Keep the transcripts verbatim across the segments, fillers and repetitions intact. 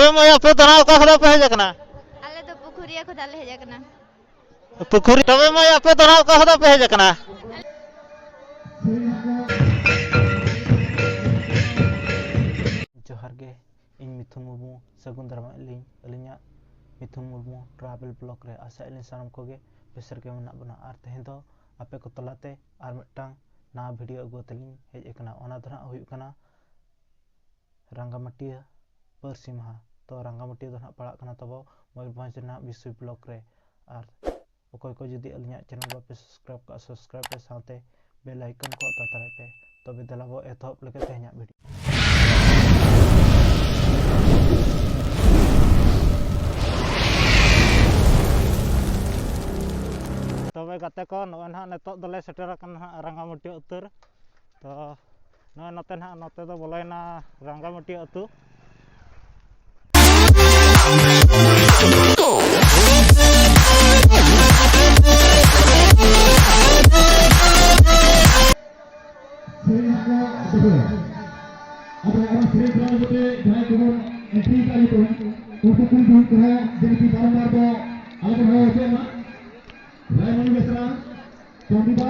ᱛᱚᱵᱮ ᱢᱟᱹᱭ, ᱟᱯᱮ ᱫᱚ ᱱᱟᱦᱟᱜ ᱚᱠᱟ ᱠᱷᱚᱱᱟᱜ ᱯᱮ ᱦᱮᱡ ᱟᱠᱟᱱᱟ? ᱟᱞᱮ ᱫᱚ ᱯᱩᱠᱷᱩᱨᱤᱭᱟᱹ ᱠᱷᱚᱱᱟᱜ ᱞᱮ ᱦᱮᱡ ᱟᱠᱟᱱᱟ᱾ ᱯᱩᱠᱷᱩᱨᱤ᱾ ᱛᱚᱵᱮ ᱢᱟᱹᱭ, ᱟᱯᱮ ᱫᱚ ᱱᱟᱦᱟᱜ ᱚᱠᱟ ᱠᱷᱚᱱᱟᱜ ᱯᱮ ᱦᱮᱡ ᱟᱠᱟᱱᱟ? ᱡᱚᱦᱟᱨ ᱜᱮ, ᱤᱧ ᱢᱤᱛᱷᱩᱱ ᱢᱩᱨᱢᱩ ᱥᱟᱹᱜᱩᱱ ᱫᱟᱨᱟᱢ ᱟᱹᱞᱤᱧ, ᱟᱹᱞᱤᱧᱟᱜ ᱢᱤᱛᱷᱩᱱ ᱢᱩᱨᱢᱩ travel vlog ᱨᱮ᱾ ᱟᱥᱟᱭᱮᱫ ᱟᱹᱞᱤᱧ ᱥᱟᱱᱟᱢ ᱠᱚᱜᱮ ᱵᱮᱥ ᱨᱮᱜᱮ ᱢᱮᱱᱟᱜ ᱵᱚᱱᱟ᱾ ᱟᱨ ᱛᱮᱦᱮᱧ ᱫᱚ ᱟᱯᱮ ᱠᱚ ᱛᱟᱞᱟᱛᱮ ᱟᱨ ᱢᱤᱫᱴᱟᱝ ᱱᱟᱣᱟ video ᱟᱹᱜᱩ ᱠᱟᱛᱮ ᱞᱤᱧ ᱦᱮᱡ ᱟᱠᱟᱱᱟ᱾ ᱚᱱᱟ ᱫᱚ ᱱᱟᱦᱟᱜ ᱦᱩᱭᱩᱜ ᱠᱟᱱᱟ ᱨᱟᱸᱜᱟᱢᱟᱹᱴᱤᱭᱟᱹ ᱯᱟᱹᱨᱥᱤ ᱢᱟᱦᱟ᱾ ᱛᱚ, ᱨᱟᱸᱜᱟᱢᱟᱹᱴᱤᱭᱟᱹ ᱫᱚ ᱱᱟᱦᱟᱜ ᱯᱟᱲᱟᱜ ᱠᱟᱱᱟ ᱛᱟᱵᱚ ᱢᱚᱭᱩᱨᱵᱷᱚᱸᱡᱽ ᱨᱮᱱᱟᱜ ᱵᱤᱥᱩᱭ block ᱨᱮ᱾ ᱟᱨ ᱚᱠᱚᱭ ᱠᱚ ᱡᱩᱫᱤ ᱟᱹᱞᱤᱧᱟᱜ channel ᱵᱟᱯᱮ subscribe ᱠᱟᱜᱼᱟ, subscribe ᱯᱮ, ᱥᱟᱶᱛᱮ bell icon ᱠᱚ ᱚᱛᱟ ᱛᱟᱨᱟᱭ ᱯᱮ᱾ ᱛᱚᱵᱮ ᱫᱮᱞᱟ ᱵᱚ ᱮᱛᱚᱦᱚᱵ ᱞᱮᱜᱮ ᱛᱮᱦᱮᱧᱟᱜ video᱾ ᱛᱚᱵᱮ ᱜᱟᱛᱮ ᱠᱚ, ᱱᱚᱜᱼᱚᱭ ᱱᱟᱦᱟᱜ ᱱᱤᱛᱚᱜ ᱫᱚᱞᱮ ᱥᱮᱴᱮᱨ ᱟᱠᱟᱱᱟ ᱱᱟᱦᱟᱜ ᱨᱟᱸᱜᱟᱢᱟᱹᱴᱤᱭᱟᱹ ᱩᱛᱟᱹᱨ᱾ ᱛᱚ, ᱱᱚᱜᱼᱚᱭ ᱱᱚᱛᱮ ᱱᱟᱦᱟᱜ, ᱱᱚᱛᱮ ᱫᱚ ᱵᱚᱞᱚᱭᱮᱱᱟ ᱨᱟᱸᱜᱟᱢᱟᱹᱴᱤᱭᱟᱹ ᱟᱹᱛᱩ᱾ ᱥᱮᱨᱮᱧ ᱦᱟᱸᱜ ᱠᱚ ᱫᱚᱦᱚᱭᱟ᱾ ᱟᱫᱚ ᱚᱱᱟ ᱥᱮᱨᱮᱧ ᱛᱟᱞᱟ ᱞᱮᱠᱟᱛᱮ ᱡᱟᱦᱟᱸᱭ ᱠᱚᱵᱚᱱ entry ᱠᱟᱜ ᱧᱩᱛᱩᱢ, ᱩᱱᱠᱩ ᱠᱩᱲᱤ ᱜᱤᱫᱽᱨᱟᱹ ᱠᱚᱦᱚᱸ ᱡᱮ ᱱᱩᱠᱩ ᱵᱟᱨᱚᱢᱵᱟᱨ ᱫᱚ ᱟᱞᱚᱵᱚᱱ ᱦᱚᱦᱚ ᱦᱚᱪᱚᱭ ᱢᱟ᱾ ᱨᱟᱭᱢᱚᱱᱤ ᱵᱮᱥᱨᱟ, ᱪᱚᱱᱰᱤᱫᱟ,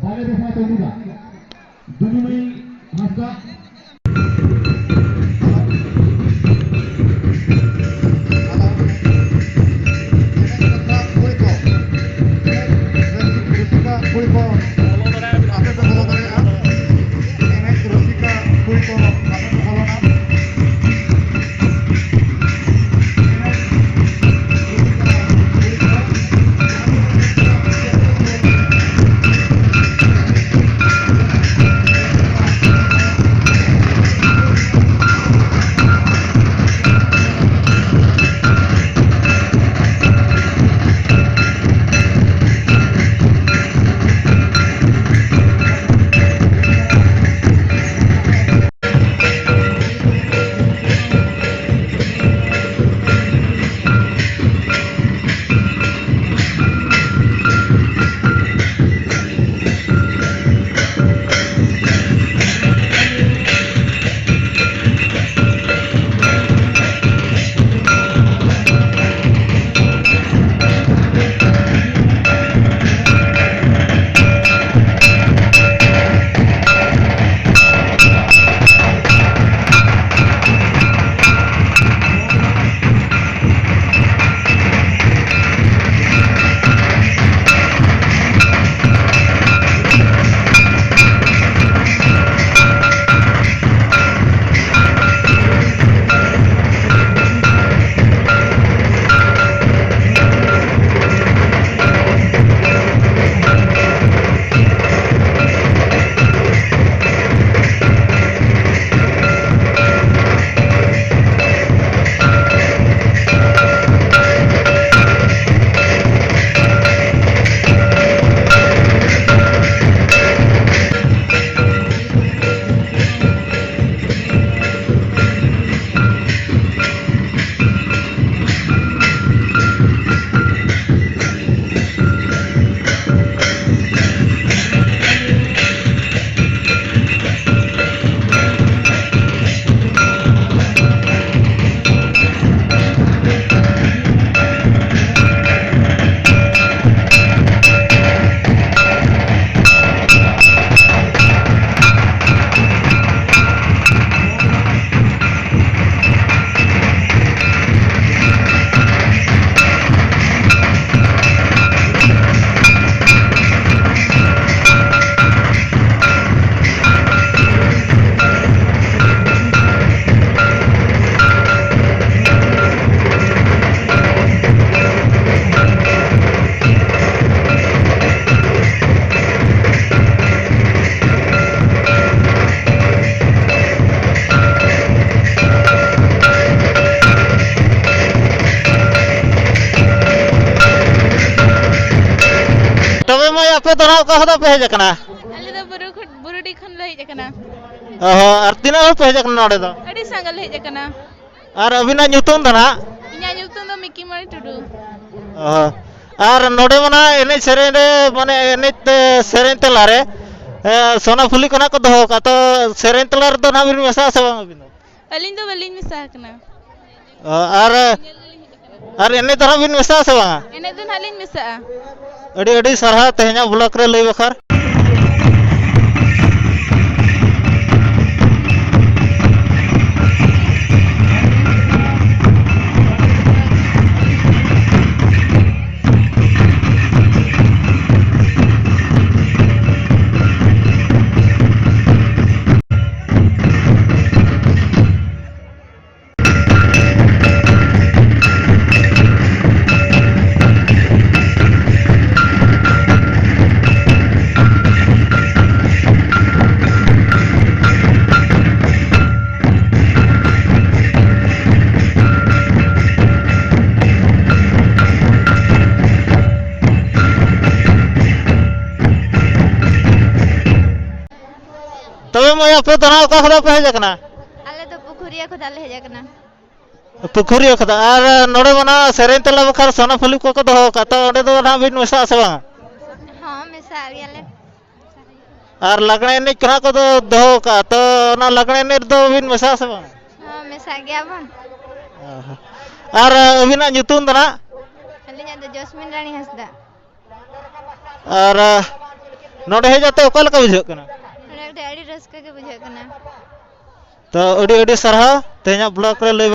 ᱵᱟᱞᱮ ᱵᱮᱥᱨᱟ ᱪᱚᱱᱰᱤᱫᱟ, ᱫᱩᱞᱩᱢᱟᱹᱭ ᱦᱟᱸᱥᱫᱟ, ᱮᱱᱮᱡ ᱨᱩᱥᱤᱠᱟ ᱠᱩᱲᱤ ᱠᱚ, ᱮᱱᱮᱡ ᱨᱩᱥᱤᱠᱟ ᱠᱩᱲᱤ ᱠᱚ, ᱟᱯᱮ ᱯᱮ ᱵᱚᱞᱚ ᱫᱟᱲᱮᱭᱟᱜᱼᱟ᱾ ᱮᱱᱮᱡ ᱨᱩᱥᱤᱠᱟ ᱠᱩᱲᱤ ᱠᱚ, ᱟᱯᱮ ᱯᱮ ᱵᱚᱞᱚᱱᱟ᱾ ᱚᱠᱟ ᱠᱷᱚᱱᱟᱜ ᱯᱮ ᱦᱮᱡ ᱟᱠᱟᱱᱟ? ᱟᱞᱮ ᱫᱚ ᱵᱩᱨᱩ ᱠᱷᱚᱱ, ᱵᱩᱨᱩᱰᱤ ᱠᱷᱚᱱ ᱞᱮ ᱦᱮᱡ ᱟᱠᱟᱱᱟ᱾ ᱚ ᱦᱚᱸ, ᱟᱨ ᱛᱤᱱᱟᱹᱜ ᱦᱚᱲ ᱯᱮ ᱦᱮᱡ ᱟᱠᱟᱱᱟ ᱱᱚᱰᱮ ᱫᱚ? ᱟᱹᱰᱤ ᱥᱟᱸᱜᱮ ᱞᱮ ᱦᱮᱡ ᱟᱠᱟᱱᱟ᱾ ᱟᱨ ᱟᱹᱵᱤᱱᱟᱜ ᱧᱩᱛᱩᱢ ᱫᱚ ᱱᱟᱦᱟᱜ? ᱤᱧᱟᱹᱜ ᱧᱩᱛᱩᱢ ᱫᱚ ᱢᱤᱠᱤ ᱢᱟᱹᱭ ᱴᱩᱰᱩ᱾ ᱚ ᱦᱚᱸ᱾ ᱟᱨ ᱱᱚᱰᱮ ᱢᱟ ᱱᱟᱦᱟᱜ ᱮᱱᱮᱡ ᱥᱮᱨᱮᱧ ᱨᱮ, ᱢᱟᱱᱮ ᱮᱱᱮᱡ ᱛᱮ ᱥᱮᱨᱮᱧ ᱛᱟᱞᱟᱨᱮ, ᱮ, ᱥᱚᱱᱟ ᱯᱷᱩᱞᱤ ᱠᱚ ᱱᱟᱦᱟᱜ ᱠᱚ ᱫᱚᱦᱚ ᱟᱠᱟᱫ, ᱛᱚ ᱥᱮᱨᱮᱧ ᱛᱟᱞᱟ ᱨᱮᱫᱚ ᱱᱟᱦᱟᱜ ᱵᱤᱱ ᱢᱮᱥᱟᱜ ᱟᱥᱮ ᱵᱟᱝ ᱟᱹᱵᱤᱱ ᱫᱚ? ᱟᱹᱞᱤᱧ ᱫᱚ ᱵᱟᱹᱞᱤᱧ ᱢᱮᱥᱟ ᱟᱠᱟᱱᱟ᱾ ᱚ, ᱟᱨ, ᱟᱨ ᱮᱱᱮᱡ ᱫᱚ ᱱᱟᱦᱟᱜ ᱵᱤᱱ ᱢᱮᱥᱟᱜ ᱟᱥᱮ ᱵᱟᱝᱟ? ᱮᱱᱮᱡ ᱫᱚ ᱱᱟᱦᱟᱜ ᱞᱤᱧ ᱢᱮᱥᱟᱜᱼᱟ᱾ ᱟᱹᱰᱤ ᱟᱹᱰᱤ ᱥᱟᱨᱦᱟᱣ ᱛᱮᱦᱮᱧᱟᱜ ᱵᱞᱚᱠ ᱨᱮ ᱞᱟᱹᱭ ᱵᱟᱠᱷᱨᱟ᱾ ᱛᱚᱵᱮ ᱢᱟᱹᱭ, ᱟᱯᱮ ᱫᱚ ᱱᱟᱦᱟᱜ ᱚᱠᱟ ᱠᱷᱚᱱᱟᱜ ᱯᱮ ᱦᱮᱡ ᱟᱠᱟᱱᱟ? ᱟᱞᱮ ᱫᱚ ᱯᱩᱠᱷᱩᱨᱤᱭᱟᱹ ᱠᱷᱚᱱᱟᱜ ᱞᱮ ᱦᱮᱡ ᱟᱠᱟᱱᱟ᱾ ᱯᱩᱠᱷᱩᱨᱤᱭᱟᱹ ᱠᱷᱚᱱᱟᱜ᱾ ᱟᱨ ᱱᱚᱰᱮ ᱢᱟ ᱱᱟᱦᱟᱜ ᱥᱮᱨᱮᱧ ᱛᱟᱞᱟ ᱵᱟᱠᱷᱨᱟ ᱥᱚᱱᱟ ᱯᱷᱩᱞᱤ ᱠᱚᱠᱚ ᱫᱚᱦᱚ ᱟᱠᱟᱫ, ᱛᱚ ᱚᱸᱰᱮ ᱫᱚ ᱱᱟᱦᱟᱜ ᱵᱤᱱ ᱢᱮᱥᱟᱜ ᱟᱥᱮ ᱵᱟᱝᱟ? ᱦᱚᱸ, ᱢᱮᱥᱟᱜ ᱜᱮᱭᱟᱞᱮ᱾ ᱟᱨ ᱞᱟᱜᱽᱬᱮ ᱮᱱᱮᱡ ᱠᱚ ᱱᱟᱦᱟᱜ ᱠᱚ ᱫᱚ-, ᱫᱚᱦᱚ ᱟᱠᱟᱫ, ᱛᱚ ᱚᱱᱟ ᱞᱟᱜᱽᱬᱮ ᱮᱱᱮᱡ ᱨᱮᱫᱚ ᱵᱤᱱ ᱢᱮᱥᱟᱜ ᱟᱥᱮ ᱵᱟᱝᱟ? ᱦᱚᱸ, ᱢᱮᱥᱟᱜ ᱜᱮᱭᱟ ᱵᱚᱱ᱾ ᱚ ᱦᱚᱸ᱾ ᱟᱨ ᱟᱹᱵᱤᱱᱟᱜ ᱧᱩᱛᱩᱢ ᱫᱚ ᱱᱟᱦᱟᱜ? ᱟᱹᱞᱤᱧᱟᱜ ᱫᱚ ᱡᱚᱥᱢᱤᱱ ᱨᱟᱱᱤ ᱦᱟᱸᱥᱫᱟ᱾ ᱟᱨ, ᱟ, ᱱᱚᱰᱮ ᱦᱮᱡ ᱠᱟᱛᱮ ᱚᱠᱟ ᱞᱮᱠᱟ ᱵᱩᱡᱷᱟᱹᱜ ᱠᱟᱱᱟ? ᱱᱚᱰᱮ ᱠᱟᱹᱴᱤᱡ ᱟᱹᱰᱤ ᱨᱟᱹᱥᱠᱟᱹ ᱜᱮ ᱵᱩᱡᱷᱟᱹᱜ ᱠᱟᱱᱟ᱾ ᱛᱚ, ᱟᱹᱰᱤ ᱟᱹᱰᱤ ᱥᱟᱨᱦᱟᱣ ᱛᱮᱦᱮᱧᱟᱜ ᱵᱞᱚᱜ ᱨᱮ ᱞᱟᱹᱭ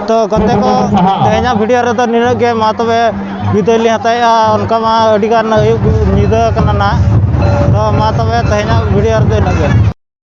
ᱛᱚ ᱜᱟᱛᱮ ᱠᱚ, ᱛᱮᱦᱮᱧᱟᱜ ᱵᱷᱤᱰᱤᱭᱳ ᱨᱮᱫᱚ ᱱᱤᱱᱟᱹᱜ ᱜᱮ᱾ ᱢᱟ ᱛᱚᱵᱮ ᱵᱤᱫᱟᱹᱭ ᱞᱤᱧ ᱦᱟᱛᱟᱣᱮᱫᱼᱟ, ᱚᱱᱠᱟ ᱢᱟ ᱟᱹᱰᱤᱜᱟᱱ ᱟᱹᱭᱩᱵ ᱧᱤᱫᱟᱹ ᱠᱟᱱᱟ ᱱᱟᱦᱟᱜ᱾ ᱛᱚ ᱢᱟ ᱛᱚᱵᱮ ᱛᱮᱦᱮᱧᱟᱜ ᱵᱷᱤᱰᱤᱭᱳ ᱨᱮᱫᱚ ᱤᱱᱟᱹᱜ ᱜᱮ᱾